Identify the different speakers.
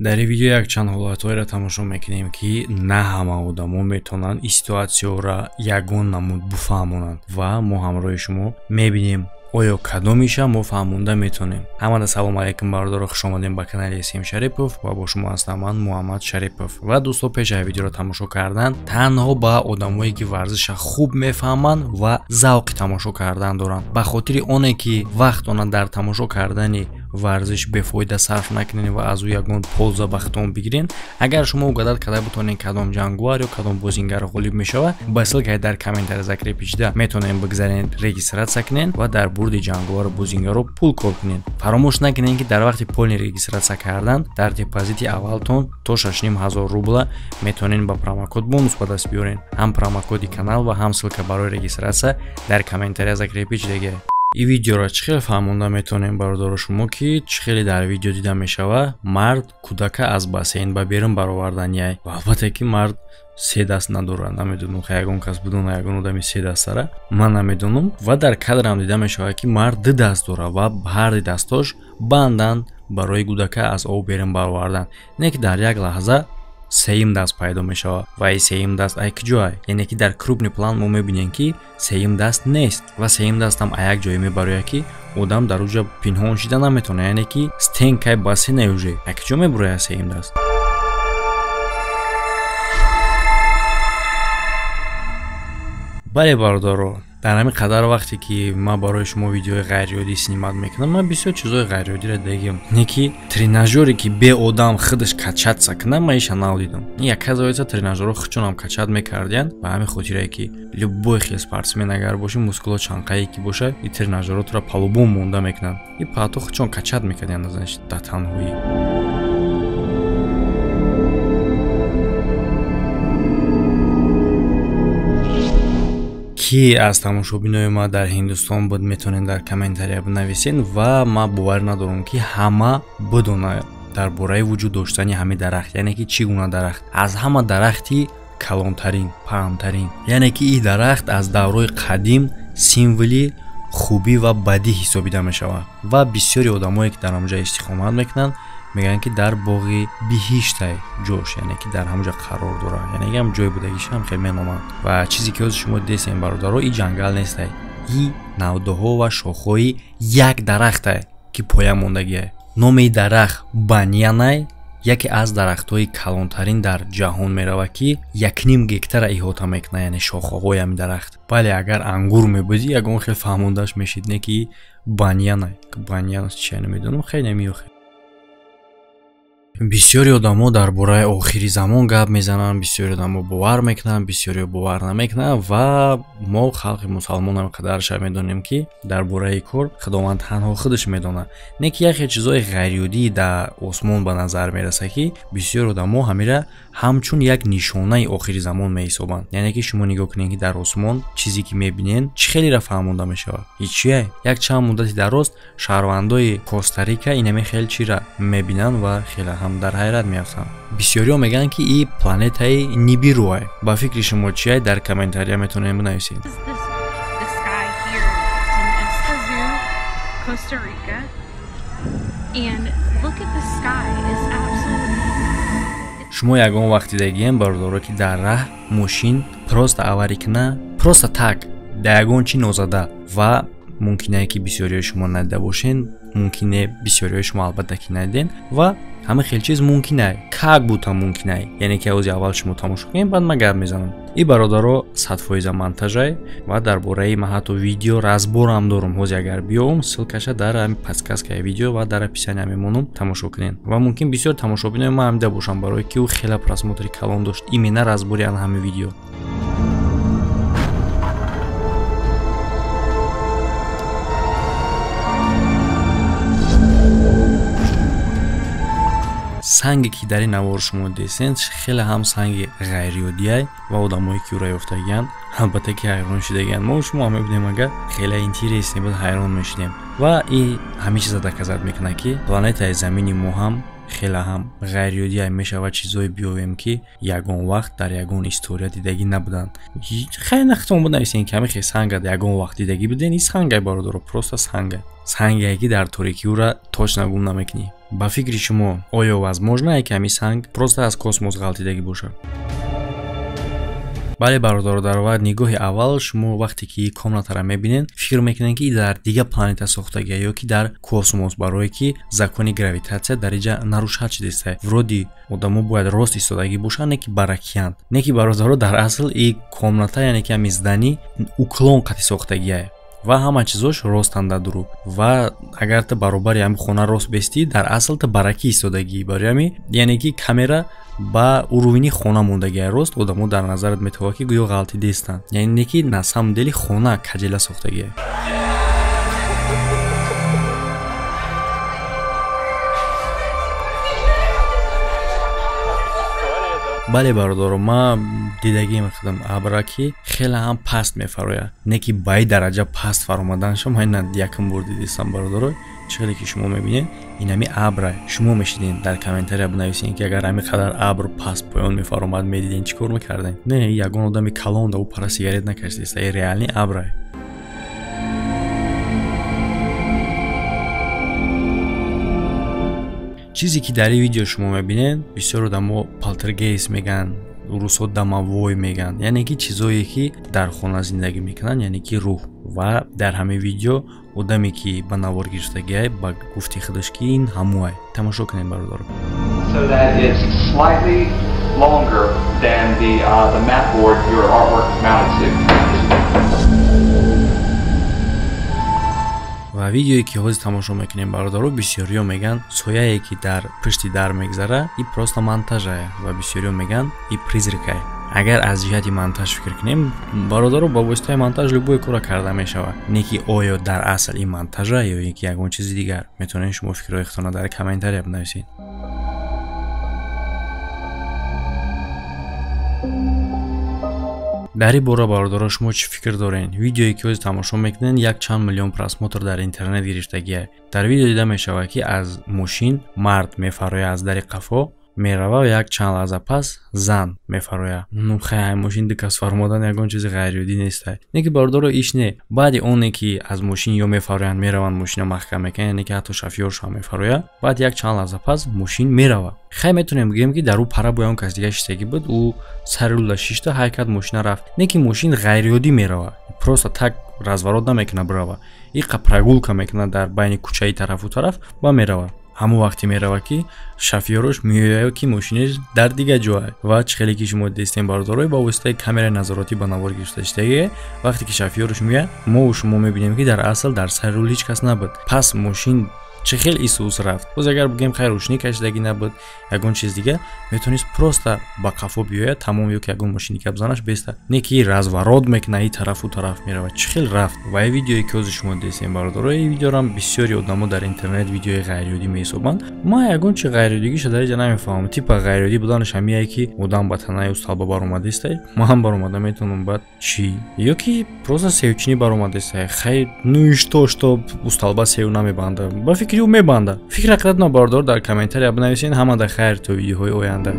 Speaker 1: Дар ин видео якчанд ҳолатҳоеро тамошо мекунем, ки на ҳама одамо метавонанд ин ситуатсияро ягон намуд буфаҳмонанд ва мо ҳамроҳи шумо мебинем, оё кадомиша мо фаҳмонда метавонем. Ҳамада салом алайкум бародаро, хуш омадем ба канали СМ Шарипов ва бо шумо ҳастам ман Муҳаммад Шарипов. Ва дӯсто, пеш аз видеоро тамошо кардан танҳо ба одамое ки варзиша хуб мефаҳманд ва завқи тамошо кардан доранд, ба хотири оне ки вақтона дар тамошо кардани варзиш бефоида сарф накунед ва аз ӯ ягон польза ба худтон бигиред. Агар шумо угадат карда бутонед кадом ҷангувар ё кадом бозингар ғолиб мешавад, ба ссылкаи дар комментария закрепишда метавонед бигзаред, регистратсия кунед ва дар бурди ҷангувару бозингарро пул кор кунед. Фаромӯш накунед, ки дар вақти полный регистратсия кардан дар депозити аввалтон то 6500 рубла метавонед ба промокод бонус ба даст биёред. Ҳам промокоди канал ва ҳам ссылка барои регистратсия дар комментария закрепишдаги. Ин видеоро чӣ хел фаҳмонда метавонем бародаро шумо, ки чӣ хеле дар видео дида мешавад, мард кӯдака аз бассейн ба берун бароварданияй. Ва албатта ки мард се даст надорад, намедонам, ха ягон кас бидона ягон одами се дастара, ман намедонам. Ва дар кадрам дида мешавад, ки мард ду даст дорад ва ҳар ду дастош банданд барои кӯдака аз об берун баровардан. Не ки дар як лаҳза сеюм даст пайдо мешавад. Ва ин сеюм даст ай куҷоай? Яъне ки дар крупный план мо мебинем, ки сеюм даст нест ва сеюм дастам а як ҷое мебарояд, ки одам дар уҷа пинҳон шида наметавонад, яъне ки стенкаи бассейна уже а куҷо мебарояд сеюм даст? Бале бародаро, дар ҳамин қадар вақте ки ман барои шумо видеои ғайриоддӣ снимат мекунам, ман бисёр чизҳои ғайриоддиро дидагиам. Не ки тренажёре ки бе одам худаш качатса кунад, ман иша надидам. Оказывается, тренажёрро худшонам качат мекардиянд. Ба ҳамин хотире ки любой хел спортсмен агар боши, мускуло чанқае ки бошад, и тренажёрро тура палубон монда мекунанд. И паҳто худшон качат мекардиянд, значит, дар танҳоӣ. Ки аз тамошобинои ма дар Ҳиндустон буд, метавонед дар комментария бинависед. Ва ман бовар надорам, ки ҳама бидонад дар бораи вуҷуд доштани ҳамин дарахт, яъне ки чӣ гуна дарахт, аз ҳама дарахти калонтарин, паҳнтарин, яъне ки ин дарахт аз даврои қадим символи хубӣ ва бадӣ ҳисобида мешавад. Ва бисёри одамое ки дар ҳамҷа истиқомат мекунанд, мегӯянд, ки дар боғи биҳиштай ҷош, яъне ки дар ҳамҷа қарор дорад, яъне ки ҳам ҷой будагиша ҳам хел меноманд. Ва чизе ки ҳозир шумо дидесем бародаро, ин ҷангал нестай, ин навдаҳо ва шохҳои як дарахтай, ки поя мондагиай. Номи дарахт баньянай, яке аз дарахтҳои калонтарин дар ҷаҳон меравад, ки 1,5 гектара иҳота мекунад, яъне шохаҳои ҳамин дарахт. Бале, агар ангур мебудӣ, ягон хел фаҳмондаш мешид, не ки баньянай. Баньян чия намедонам, хеле намеёхе. Бисёри одамо дар бораи охири замон гап мезананд, бисёри одамо бовар мекунанд, бисёриё бовар намекунанд. Ва мо халқи мусалмон ҳам қадарша медонем, ки дар бораи кор Худованд танҳо худаш медонад. Не ки яке чизҳои ғайриоддӣ дар осмон ба назар мерасад, ки бисёр одамо ҳамира ҳамчун як нишонаи охири замон меҳисобанд. Яъне ки шумо нигоҳ кунед, ки дар осмон чизе ки мебинед, чӣ хелеро фаҳмонда мешавад? Ҳечия. Як чанд муддати дароз шаҳрвандои Коста-Рика инаме хел чира мебинанд ва хеле ҳам дар ҳайрат меафтанд. Бисёриҳо мегӯянд, ки ин планетаи Нибируай. Ба фикри шумо чиай? Дар комментария метавонед бинависед.
Speaker 2: The sky here in Escazú, Costa Rica, and look at the sky. It's absolutely
Speaker 1: Шумо ягон вақт дидагием бародаро, ки дар раҳ мошин просто аварӣ куна, просто так, дар ягон чи нозада? Ва мумкине ки бисёриҳои шумо надида бошед, мумкине бисёриҳои шумо албатта ки надиден. Ва ҳама хел чиз мумкинай, как будто мумкинай. Яъне ки ози аввал шумо тамошо кунед, баъд ман гап мезанам. И бародаро, 100% монтажай ва дар бораи ман ҳатто видео разборам дорум. Ҳози агар биёвум, ссылкаша дар ҳамин подсказкаи видео ва дар описания мемонам, тамошо кунед. Ва мумкин бисёр тамошобинои ман ҳамида бошам, барое ки ӯ хеле просмотри калон дошт именно разбори ан ҳамин видео. Санге ки дар ин навор шумо дидесен, хеле ҳам санги ғайриоддиай ва одамое ки ӯро ёфтагиянд, албатта ки ҳайрон шудагиянд. Мо шумо ҳам мебинем, агар хеле интересне буд, ҳайрон мешудем. Ва ин ҳамин чиза доказат мекунад, ки планетаи замини мо ҳам хеле ҳам ғайриоддиай мешавад, чизое биёвем, ки ягон вақт дар ягон история дидагӣ набуданд. Хеле нахтон бинависем, ки ҳамин хел санга ягон вақт дидагӣ буден. Ин сангай бародаро, просто сангай, сангае ки дар торикӣ ӯра точно гум намекунӣ. Ба фикри шумо, оё возможно, ки ҳамин санг просто аз космос ғалтидагӣ бошад? Бале бародаро, дар вақт нигоҳи аввал шумо вақте ки комнатаро мебинед, фикр мекунед, ки дар дигар планета сохтагия ё ки дар космос, барое ки закони гравитатсия дар инҷа нарушат шудааст. Вроде одамо бояд рост истодагӣ бошанд, не ки баракиянд. Не ки бародаро, дар асл и комната, яъне ки ҳамин здани уклон қати сохтагия ва ҳама чизош ростанд дар дуру. Ва агар ту баробари ҳамин хона рост бестӣ, дар асл ту баракӣ истодагӣ. Барои ҳамин, яъне ки камера ба уровни хона мондагия рост, одамо дар назарат метавонад, ки гӯё ғалтидестанд. Яъне не ки на самом деле хона каҷела сохтагия. Бале бародаро, ман дидагиам худам абра, ки хеле ҳам паст мефарояд. Не ки ба ин дараҷа паст фаромаданашо ман ина якум бор дидистам бародаро. Чӣ хеле ки шумо мебинед, ин ҳами абра. Шумо мешидед дар комментария бинависед, ки агар ҳами қадар абр паст поён мефаромад, медидед, чӣ кор мекардед? Не, ягон одами калон да ӯ пара сигарет накашидааст, ин реальный абра. Чизе ки дар ин видео шумо мебинед, бисёр одамо полтергейст мегӯянд, русҳо домовой мегӯянд, яъне ки чизое ки дар хона зиндагӣ мекунанд, яъне ки рӯҳ. Ва дар ҳамин видео одаме ки ба навор гирифтагиай, ба гуфти худаш, ки ин ҳамуай. Тамошо кунед бародаро.
Speaker 3: So that it's slightly longer than the mat board your artwork is mounted to.
Speaker 1: Ва видеое ки ҳозир тамошо мекунем бародаро, бисёриё мегӯянд сояе ки дар пушти дар мегзара, и просто монтажае, ва бисёриё мегӯянд и призракае. Агар аз ҷиҳати монтаж фикр кунем бародаро, ба воситаи монтаж любое кора карда мешавад. Не ки оё дар асл ин монтажа ё ин ки ягон чизи дигар. Метавонед шумо фикрҳои худтонро дар комментария бинависед. Дар ин бора бародаро шумо чӣ фикр доред? Видеое ки ҳозир тамошо мекунед, як чанд миллион просмотр дар интернет гирифтагия. Дар видео дида мешавад, ки аз мошин мард мефарояд, аз дари қафо мерава ва як чанд лаҳза пас зан мефарояд. Ну хай, мошин ду кас фармодан ягон чизи ғайриоддӣ нестай. Не ки бародаро, иш не. Баъди оне ки аз мошин ё мефароянд, мераванд, мошина маҳкам мекунанд, яъне ки ҳатто шофёршам мефарояд, баъд як чанд лаҳза пас мошин мерава. Хай, метавонем бигӯем, ки дар ӯ пара бо ягон кас дига шиштагӣ буд, ӯ сари лӯла шишта, ҳайкат мошина рафт. Не ки мошин ғайриоддӣ мерава, просто так разворот намекунад бирава. Иқа прогулка мекунад дар байни кӯчаи тарафу тараф ва мерава. Ҳамон вақте мерава, ки шофёрош меояд, ки мошинаш дар дигар ҷоа. Ва чӣ хеле ки шумо дидистем бародаро, ба воситаи камераи назоратӣ ба навор гирифта шудагие, вақте ки шофёрош меояд, мо шумо мебинем, ки дар асл дар сари рул ҳеҷ кас набуд. Пас мошин чӣ хел исус рафт? Боз агар бигӯем хайр, рӯшнӣ кашидагӣ набуд, ягон чиз дига, метавонист просто ба қафо биёяд, тамом, ё ки ягон мошини дига бизанаш беста. Не ки разворот мекунад, ин тарафу тараф меравад. Чӣ хел рафт? Ва ин видеое ки ҳозир шумо дидистем бародаро, ин видеорам бисёри одамо дар интернет видеои ғайриоддӣ меҳисобанд. Ман ягон чи ғайриоддигиша дар инҷа намефаҳмам. Типа ғайриоддӣ буданаш ҳамияе, ки одам ба танаи усталба баромадистай, ман ҳам баромада метавонам, баъд чӣ? Ё ки просто севчинӣ баромадистай. Хай, ну и что, что усталба сев намебанда? Ба фикри ӯ мебанда. Фикр ҳақиқат на бародаро, дар комментария бинависед. Ҳамада хайр, то видеоҳои оянда.